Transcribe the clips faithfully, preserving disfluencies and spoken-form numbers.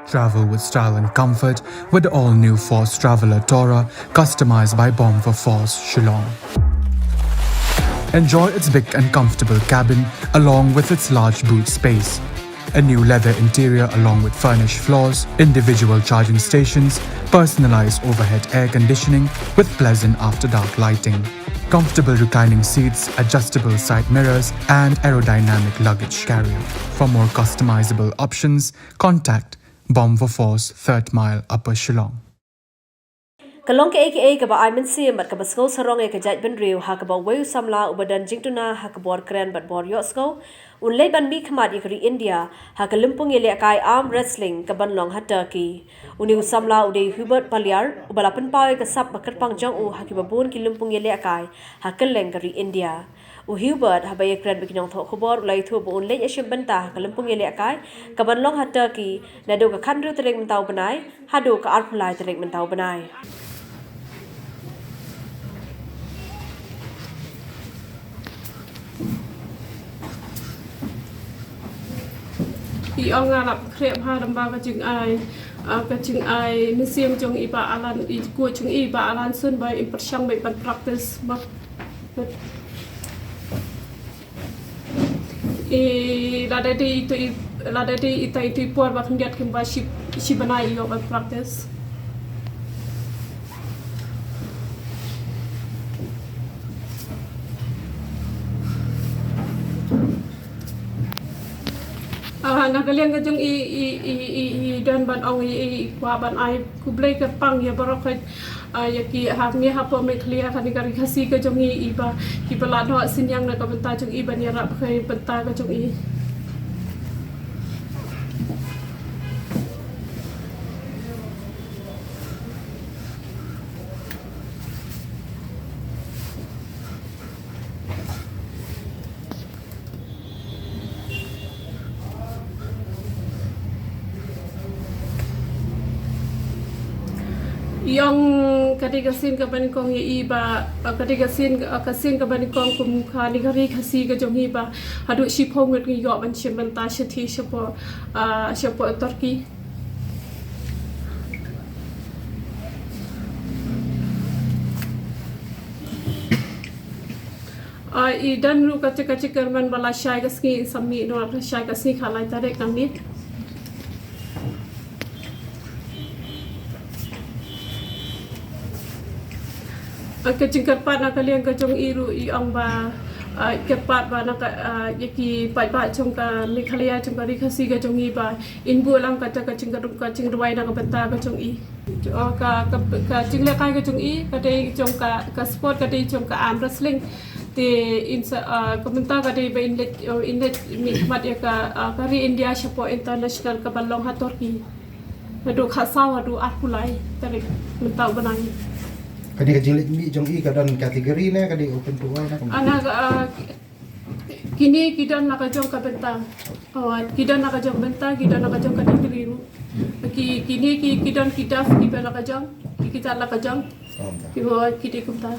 Travel with style and comfort with the all-new Force Traveler Tourer, customized by Bomb for Force, Shillong. Enjoy its big and comfortable cabin along with its large boot space. A new leather interior along with furnished floors, individual charging stations, personalized overhead air conditioning with pleasant after dark lighting. Comfortable reclining seats, adjustable side mirrors, and aerodynamic luggage carrier. For more customizable options, contact Bomb for Force, Third Mile, Upper Shillong. Ka long kaei kaei kaba ai mynsiem bad kaba sngew sarong ïa ka jaitbynriew ha kaba uwei u samla uba don jingduna ha ka bor kren bad bor ïohsngew un leit ban mihkhmat ïa ka ri India ha ka lympung ïalehkai arm wrestling kaban long ha Turkey. Une u samla u dei Hubert Paliar uba la pynpaw ïa ka sap ba kyrpang jong u ha kiba bun ki lympung ïalehkai ha kylleng ka ri India. U Hubert, haba ïakren bad ki nongthoh khubor, u la ïathuh ba un leit ïashim bynta ha ka lympung ïalehkai kaban long ha Turkey naduh ka khathynriew tarik mynta u bnai haduh ka arphew lai tarik mynta u bnai. I ong nga la pynkhreh bha lyngba ka jingai, ah, ka jingai mynsiem jong i Bah Alan, i coach jong i Bah Alan Sun ba in pyrshang ba i ban practice ba. I lada dei ito i, lada dei ita ito i por ba khyndiat kumba shi, shi bnai i ïoh ban practice. Ah, na ka liang ka jong i, i, i, i, i don ban ong i, i, i kwah ban ai khublei kyrpang ïa baroh ka, ah, ïa ki ha ngi hapoh Meghalaya kane ka ri Khasi ka jong i, i ba, ki ba la noh synñiang na ka bynta jong i ban ïarap ka bynta ka jong i. I ong ka dei ka sien kaba nyngkong ïa i ba, ka dei ka sien, ka sien kaba nyngkong kum kane ka ri Khasi ka jong i ba haduh shiphew ngut ngi ïoh ban shim bynta shathie shapoh, ah, shapoh Turkey. Ah, i don ruh kata ka jingkyrmen ba lashai ka sngi in sa mih noh, lashai ka sngi khatlai tarik nangne. Ah, ka jingkyrpad na ka liang ka jong i ruh i ong ba, ah, kyrpad ba na ka, ah, ïa ki paidbah jong ka Meghalaya jong ka ri Khasi ka jong i ba in buh lang kata ka jingkyrduh ka jingrwai na ka bynta ka jong i. Ah, ka, ka, ka jinglehkai ka jong i ka dei jong ka, ka sport ka dei jong ka arm wrestling. Te in sa, ah, ka bynta ka dei ba in leit, ah, in leit mihkhmat ïa ka, ah, ka ri India shapoh international kaban long ha Turkey. Naduh khatsaw haduh arphew lai tarik mynta u bnai. Kane ka jingleit mih jong i ka don category ne ka dei open to all ne ka? Ana, ah, kine ki don la ka jong ka bynta. Oh, ki don la ka jong bynta, ki don la ka jong category ruh. Ki, kine ki, ki don ki daf kiba la ka jong, ki, ki tat la ka jong. Oh, ki ba, ki dei kumta.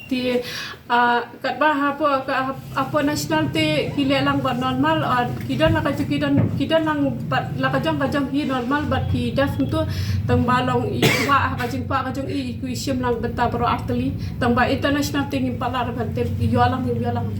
Te, ah, katba hapoh, ka, hapoh national te ki leh lang bad normal, ah, ki don la ka jong, ki don, ki don lang bad la ka jong ka jong hi normal bad ki daf kumto, tang ba long i kwah ha ka jingkwah ka jong i, i kyrshim lang bynta baroh artylli, tang ba international te ngim pat lah ban tip, ïoh lang, ïoh lang.